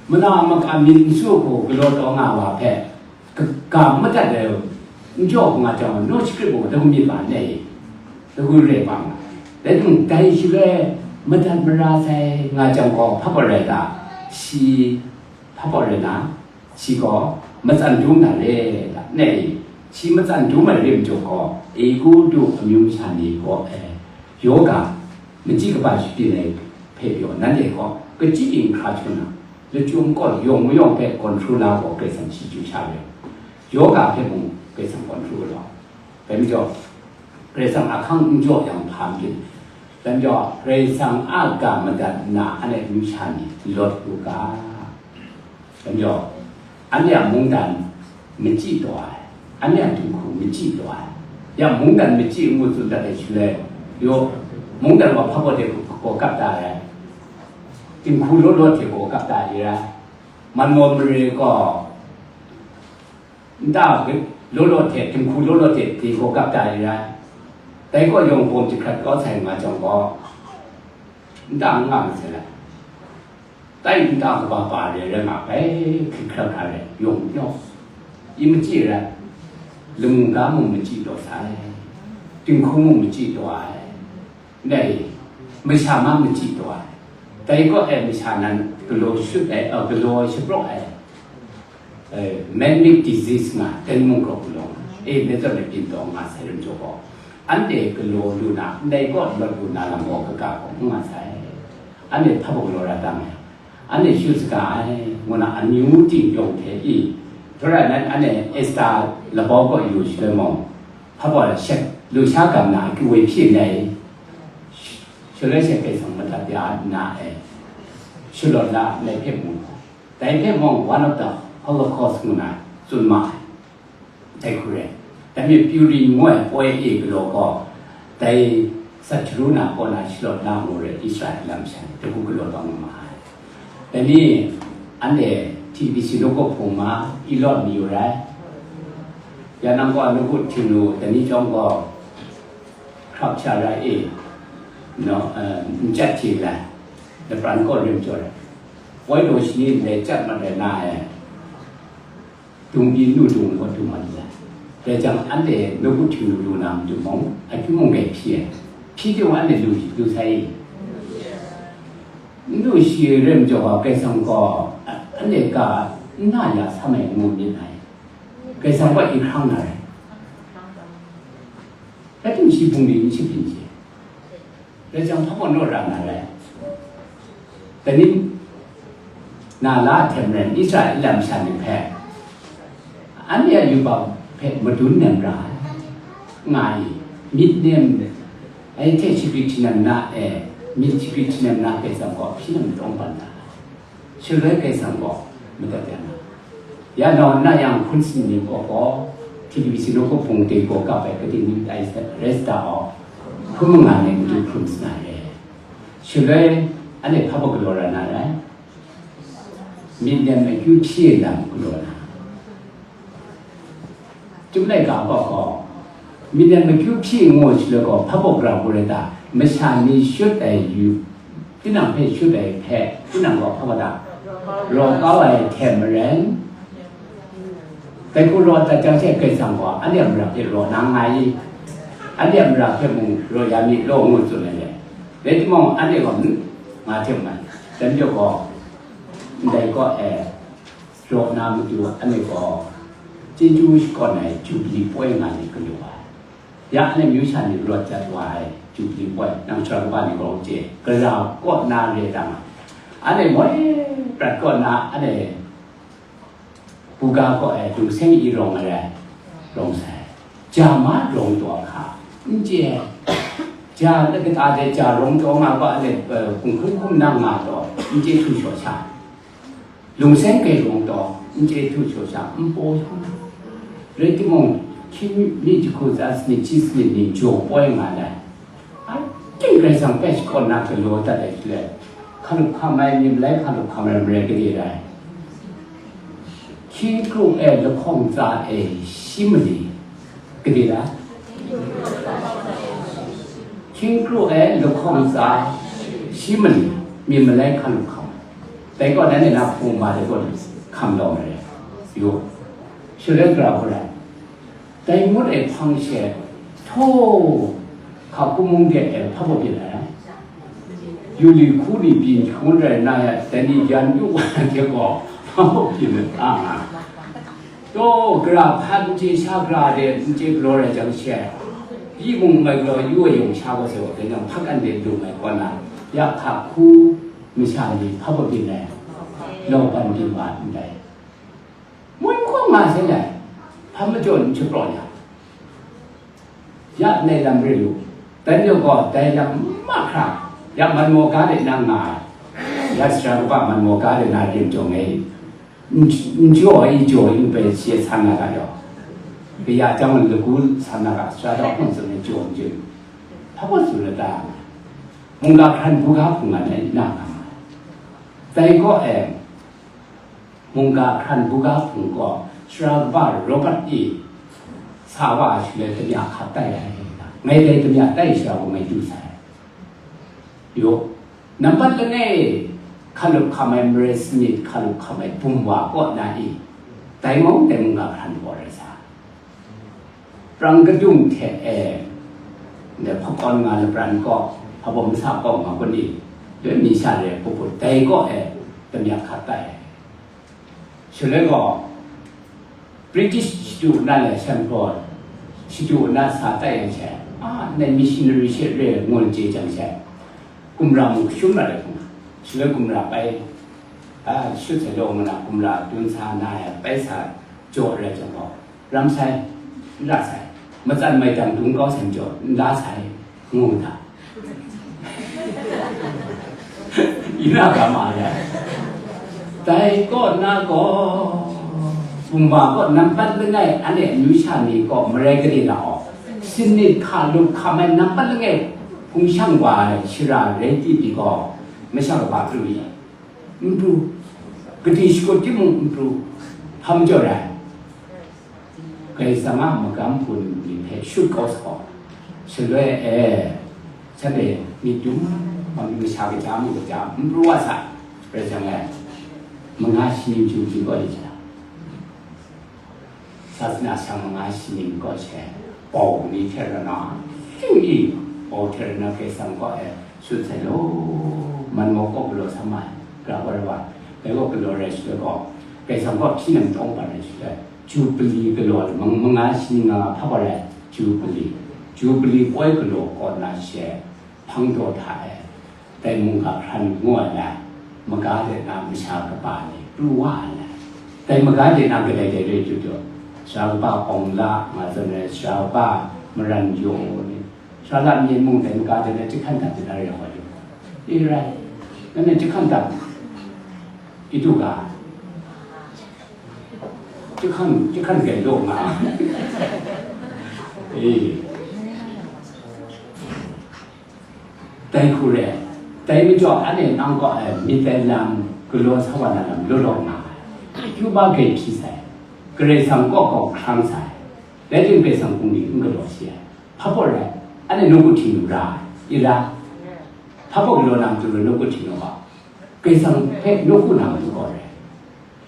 Mana maka myit n su hku galaw taw nga ai wa hpe, ka-, ga madat ai, n jaw nga jang, naw shakrit gaw, dai hku myit ga n ai, dai hku re bang. Rai timung, dai shaloi madat mara sai nga jang gaw, hpa gaw rai ta? Shi hpa gaw rai na, shi gaw matsan dum na re ta? N ai, shi matsan dum ai re majaw gaw, Egutu amyu masha ni gaw, e, yaw ga, machyi kaba shapyin ai hpe pyaw, nanhte gaw kachyi ing hkra hkun na, lachyum kaw yawng mayawng hpe control la gaw, Karai Kasang shi chyu sha re. Yoga hpe mung Karai Kasang gaw n hkru galaw. Dai majaw, Karai Kasang a hkang n jaw yang hpa n byin. Dai majaw, Karai Kasang a ga madat nna, anhte amyu sha ni lawt u ga. Dai majaw, anhte a mungdan machyi taw ai, anhte a dinghku machyi taw ai. Ya mungdan machyi n ngu tsun dat ai shaloi, yaw, mungdan gaw hpa baw de gaw kap ta ai, dinghku law law hte gaw kap ta ai rai. Manmaw mare gaw, nta law law hte, dinghku law law hte, dinghku kap ta ai rai. Dai gaw yawng bawm jahkrat kau sai nga jang gaw, nta n nga masai la. Tai nta kaba ba re rai nga, bai hkrit hkrat hkra re, yawng pyaw. I machyi rai, lamu ga mung machyi taw sai, dinghku mung machyi taw ai. Ndai, masha ma machyi taw ai. Dai kaw e masha nan galaw shut ai, a, galaw shapraw ai, eh, man-made disease nga, dai mung gaw galaw nga. E, me zawn e byin taw nga sai lam jaw gaw, anhte galaw lu na, ndai kaw lawt lu na lam gaw kaga gaw n nga sai. Anhte hpa baw galaw ra dang ai. Anhte shut saga ai, ngu na amyu ting yawng hte i, hkrai nan anhte Esta labau kaw yu shaloi mung, hpa baw shet lu sha gam na akyu ai hpyi ndai, shaloi shet Karai Kasang madat ya nna e, shalawt la ndai hpe mu, dai hpe mung one of the Holocaust ngu na tsun ma ai. Dai hku rai, dai mi Purim ngu ai poi e galaw gaw, dai Satruna kaw na shalawt la ngu rai Israel lam sha ni dagu galaw tawn nga ma ai. Dai ni, anhte T B C nawku hpung ma, Elot mayu rai. Ya nang gaw nawku htingnu, dai ni chyawm gaw, hkrap sha rai e, no, eh, n chyat hte lai, lapran kaw rim jaw rai. Poi daw shani ndai chyat mat rai na e. Dungbi nu dung gaw dung mat ai. Dai jang anhte nawku htingnu lu na matu mung, akyu mung gai hpyi ai. Hpyi jang anhte lu, lu sai i? N lu shi ai rai majaw, Karai Kasang gaw, a-, anhte ga n na ya sam ai ngu myit ai. Karai Kasang gaw i hkrang na rai. Rai timung shi bungli n shapring she. Rai jang, hpa baw naw ra na rai. Dai ni, na la ai hte maren, Israel lam sha ni hpe, anhte a yubak hpe madun nem ra ai, nga ai, myit nem, ai hte shagri hti nem na e, myit shagri hti nem na hpe tsam gaw, hpyi nem lawng ban na ai. Shaloi Karai Kasang gaw madat ya na, ya nau nna yang hpun sin ni kaw gaw, T B C nawku hpung de gaw kap ai kating ni ai rai sa ta aw, hpun manga ni matu hpun sa na re. Shaloi anhte hpa baw galaw ra na rai, myit nem akyu hpyi lam galaw na. Chyum laika gaw gaw, myit nem akyu hpyi ngu shaloi gaw, hpa baw gara hku rai ta, masha ni shut ai yu, tinang hpe shut ai hpe, tinang gaw hpa baw ta, raw kau ai hte maren, dai hku raw dat jang she, Karai Kasang gaw anhte a mara hpe raw na nga i? Anhte a mara hpe mung raw ya mi law ngu tsun ai le. Rai timung, anhte gaw, hmm, nga hte maren, dai majaw gaw, ndai kaw e, raw na matu anhte gaw, chyeju shakawn ai Jubili poi nga ni galaw ai. Ya anhte myu sha ni rawt jat wa ai Jubili poi, nang sara kaba ni gaw chye, gara kaw na re dang ai. Anhte moi prat kaw na, anhte buga kaw e lungseng i rawng ai rai, rawng sai. Ja ma rawng taw hka, n chye ai. Ja, na kata de ja rawng taw nga gaw, anhte, eh, hkum hkum hkum nang nga taw, n chye htu shaw sha. Lungseng grai rawng taw, n chye htu shaw sha, n paw sha. Rai timung, hkying mi jahku tsa sanit, chi sanit ni jaw poi nga ai. Ahkying Karai Kasang hpe shakawn na galaw dat ai shaloi, hkalup hkam ai, myi malai hkalup hkam ai marai gade rai? Hkying kru e lahkawng tsa e shi mali gade rai? Hkying kru e lahkawng tsa shi mali, myi malai hkalup hkam ai. Dai kaw nan e na hpung ma dai kaw hkam lawm ai rai. Yo. Shaloi gara hku rai? Dai ngut ai hpang she, htaw, hka hkum mung de e hpa baw byin ai. Yu li hku ni byin hkun rai na ya, dai ni yan yu wa na hte gaw, hpa baw byin ai, a nga. Taw, gara hpa n chye sha, gara de n chye galaw rai jang she, yi mung mai galaw yu ai yawng sha gaw se gaw, dai jang hpa kan de lung ai kaw na, ya hka hku masha ni hpa baw byin ai, lauban byin wa ndai. Mung hkawng nga sai lai. Hpa majaw n shapraw ya, ya nai lam re lu, dai majaw gaw dai lam mahkra, ya man maw ga de na nga ai, ya sara kaba man maw ga de na rim jaw ngai, n jaw ai jaw yu bai shi san na ga yaw, kaya jang lagu san na ga sara daw hpung tsun ai jaw n jaw yu, hpa gaw tsun la ta, mungga hkran buga hpung nga na nga ai. Dai gaw e, mungga hkran buga hpung gaw sara kaba Robert e sa wa ai shaloi damya hkat tai ai, ngai dai damya tai sha gaw ngai du sai. Yo, nampat langai hkalup hkam ai marai sanit hkalup hkam ai bum wa kaw na i, dai mung dai mungga hkran gaw rai sa. Prang kadung hte e, ndai hpakawn nga lapran kaw, hpabawm masa kaw nga kun i, doi mi sha re puput dai kaw e, damya hkat tai. Shaloi gaw, British shadu na le shan gaw, shadu na sa tai yang she, a, ndai missionary she re ngun chye jang she, gumra mung kashum na le hkung, shaloi gumra bai, a, shut sai law ngu na gumra dun sa na e, bai sa jaw rai jang gaw, ram sai, n ra sai, matsan maidang dung kau sai majaw, n la sai, ngu da. Ina ga ma ya. Dai kaw na gaw, bumba kaw nampat langai, ane amyu sha ni kaw marai gade na aw, sinit hka lup hkam ai nampat langai, hpung shang wa ai shara rai ti pyi gaw, masha kaba pru i. N pru, gadi shakut timung n pru, hpa majaw rai. Karai Kasang a magam hpun ni hpe shut kau sa gaw, shaloi e, shanhte myit dum, masha kaja, mung kaja, n pru wa sa, rai jang e, manga shi ning chyu chyu gaw li jang. Sasana shang manga shi ning kaw she, bau ni hte rana, hting i, bau hte rana Karai Kasang kaw e shut sai law, man maw kaw galaw sa ma ai, gra gaw rai wa, dai gaw galaw rai shaloi gaw, Karai Kasang kaw hpyi nem tawng pat rai shaloi, Jubili galaw, mang-, manga shi ning nga hpa gaw rai, Jubili, Jubili poi galaw kaw na she, hpang daw hta e, dai mungga hkran ngu ai lam, maga de na masha kaba ni pru wa ai lam, dai maga de na kadai dai re ju ju, sara kaba Awng La nga zawn ai, sara kaba Maran Yaw ni, sara la myen mung dai maga de na jahkan dap de na re wa ju. I rai, nanhte jahkan dap i du ga, jahkan, jahkan gai law nga. E. Dai hku re ai. Dai majaw, anhte nang kaw ai myit dai lam, galaw sa wa na lam law law nga ai. Akyu ba grai hpyi sai, Karai Kasang kaw kau hkrang sai, rai timung, Karai Kasang hpung ni n galaw shi ai. Hpa baw rai, anhte nawku htingnu ra ai, i ra? Hpa baw galaw na matu rai nawku htingnu ga? Karai Kasang hpe nawku na matu gaw rai.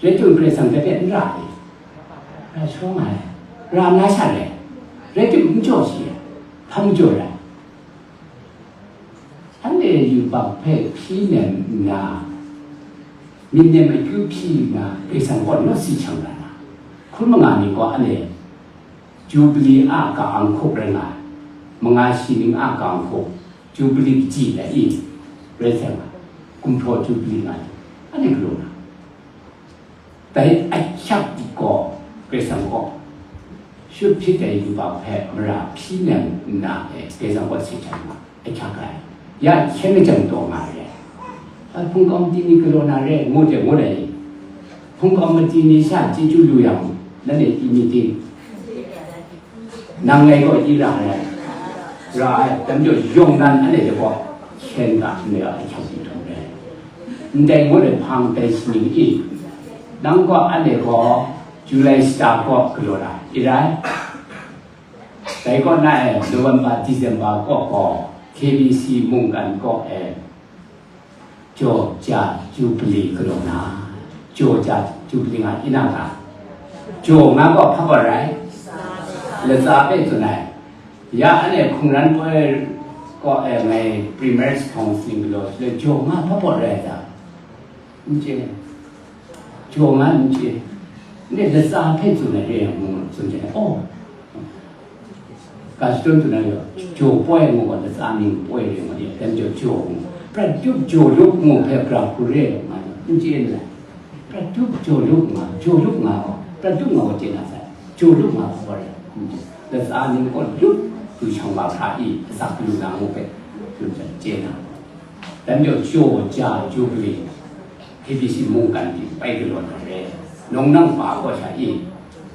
Rai timung, Karai Kasang hpe n ra ai, ra shawng ai, ra na sha rai, rai timung, n jaw shi ai, hpa majaw rai? Anhte yubak hpe hpyi nem nna, myit nem akyu hpyi nna, Karai Kasang kaw nawsi hkyang ra na, hkun manga ni gaw anhte Jubili a ka-ang hkup rai nga ai, manga shi ning a ka-ang hkup, Jubili kaji lai i, rai sai nga, gumhpraw Jubili nga ai, anhte galaw na. Dai ahkyak gaw, Karai Kasang gaw, shut hpyit ai yubak hpe mara hpyi nem nna e, Karai Kasang gaw si hkyen nga, ahkyak ai. Ya hkyen machyang taw nga ai. A, hpungkau mati ni galaw na re, ngu de ngu ai. Hpungkau mati ni sha chyeju lu yang, nanhte i myit ding? Nang ngai gaw i ra ai, ra ai, dai majaw yawng nan anhte gaw hkyen ga n re ai hkyang di htum re. Ndai ngut ai hpang dai shi ning i, nang gaw anhte gaw July star kaw galaw ra, i rai? Dai kaw na e, November, December kaw gaw K B C mungkan kaw e, Jaw ja Jubili galaw na, jaw ja Jubili nga, i na nga. Jaw nga gaw hpa gaw rai? Latsa hpe tsun ai. Ya anhte hkungran poi kaw e ngai Pre-Marriage Counselling galaw shaloi, jaw nga hpa gaw rai ta? N chye. Jaw nga n chye. Nde latsa hpe tsun ai re yang mung tsun chye ai. Oh, ga shadawn tsun ai gaw, jaw poi ngu gaw, latsa mying poi re ngu, dai majaw jaw ngu. Prat tup jaw lup ngu hpe gara hku re nga, n chye n rai. Prat tup jaw lup nga, jaw lup nga gaw, prat tup nga gaw chye na sai. Chyu lu nga hkawm ai, latsa ning kaw lut lu shang wa hkra i, asak lu na ngu hpe, lu jan chye na. Dan jaw jaw ja ju gli, K B C mungkan ting bai galaw na re, nawng nang pa kaw sha i,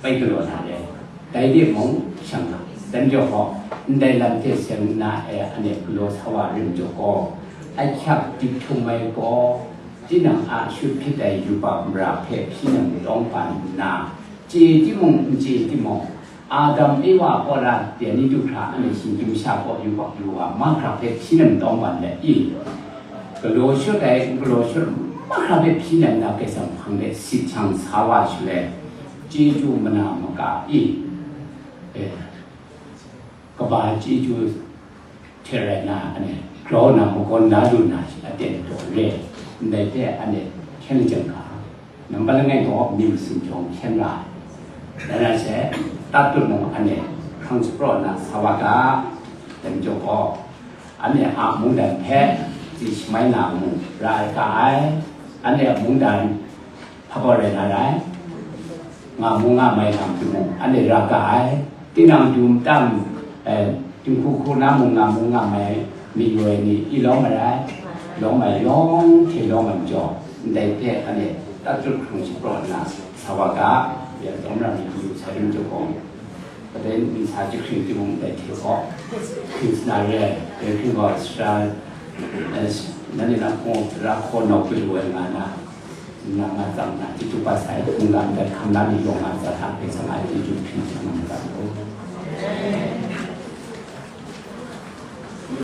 bai galaw na re, dai de mung shang na, dan jaw gaw, ndai lam hte seng nna e ane galaw sa wa rim jaw gaw, ahkyak dik htum ai gaw, tinang a shut hpyit ai yubak mara hpe hpyi na mung tawng ban nna, chye timung, n chye timung, Adam, Ewa kaw ra, dai ni du hkra, anhte shinggyim sha kaw yu hkawk yu wa, mahkra hpe hpyi nem tawng ban let i, galaw shut ai, galaw shut mahkra hpe hpyi nem na, Kaisang hpang de sit shang sa wa shaloi, chyeju mana maka i, eh, kaba chyeju hte rai na, anhte grau na, magawn na lu na shi aten daw re, ndai hte anhte hkyen lajang ga, nambat langai gaw myi masin jawng hkyen ra ai. Dan na she, tatut mung anhte hkrang shapraw na sa wa ga, dai majaw gaw, anhte a mungdan hpe tsi shamai na mung ra ai ga ai, anhte a mungdan hpa rai na rai, nga mu nga mai lam timung, anhte ra ga ai. Tinang du mata, eh, dinghku hku na mung nga mu nga mai mayu ai ni i lawm ai rai, lawm ai yawng hte lawm ai majaw, ndai hte anhte tatut hkrung shapraw nna sa wa ga, ya dawm ra mi lu sai rim jaw gaw, kadai nsa jahkring timung ndai hte gaw, hkring sa na re ai, dai hkring gaw sara, eh, nanhte na hpung ra hkaw nawk yu lu ai nga na, Nang a tsang na chyeju kaba sai hkungga ndai hkam la ni yawng a tsa hta hpe tsang ai chyeju hpyi hpyi nga mu ga law.